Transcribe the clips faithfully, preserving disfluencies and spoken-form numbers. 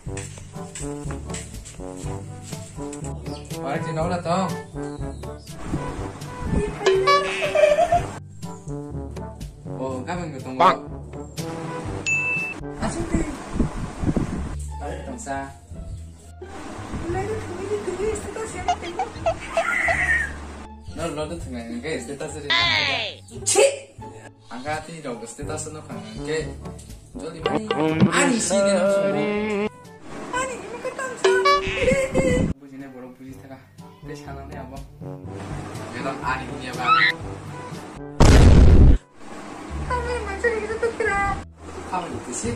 Oi, chini nogo tong. O, gabeng bo tongo. Asuk di. Tongsa. No, no, no, thwngnai hwnkhe status ri. Chi! Ang kha tini rok status no khang hwnkhe joli mani ani si de no chungo. Ani imo khe tong sa. Bujinai borok buji thaka. Tei sanang ne abo. Belong ani hinya ba. Khamani tisi.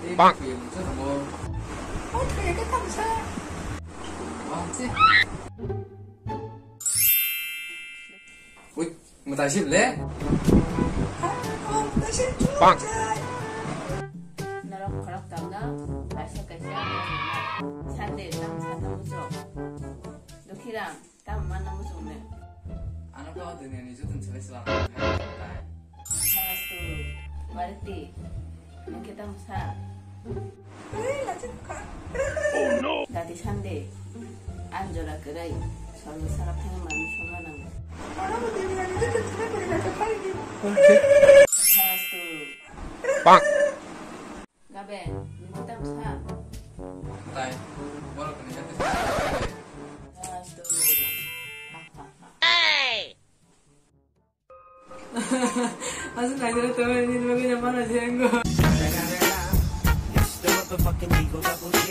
Tei bang. Kuya mungsa tongo. Bang se. Ui, mwtai sip le. Bang. Norok khorok tamno kaisa kaisa Sunday tam sanna muchung. Dukhiram. Tamo mana muchungne. Ano kau dunia ni jutun selai selai. Sastu, Barti, nang kita musa. Dati Sunday, anjora kerai, solo sarap thang mami solo nang. Sastu. Bang. Gabe, nini tam sa. Tai, borok ni jati. Astu. Asuk naidara to, nini bagwi na mana jengo. It's the motherfucking Eagle Double G.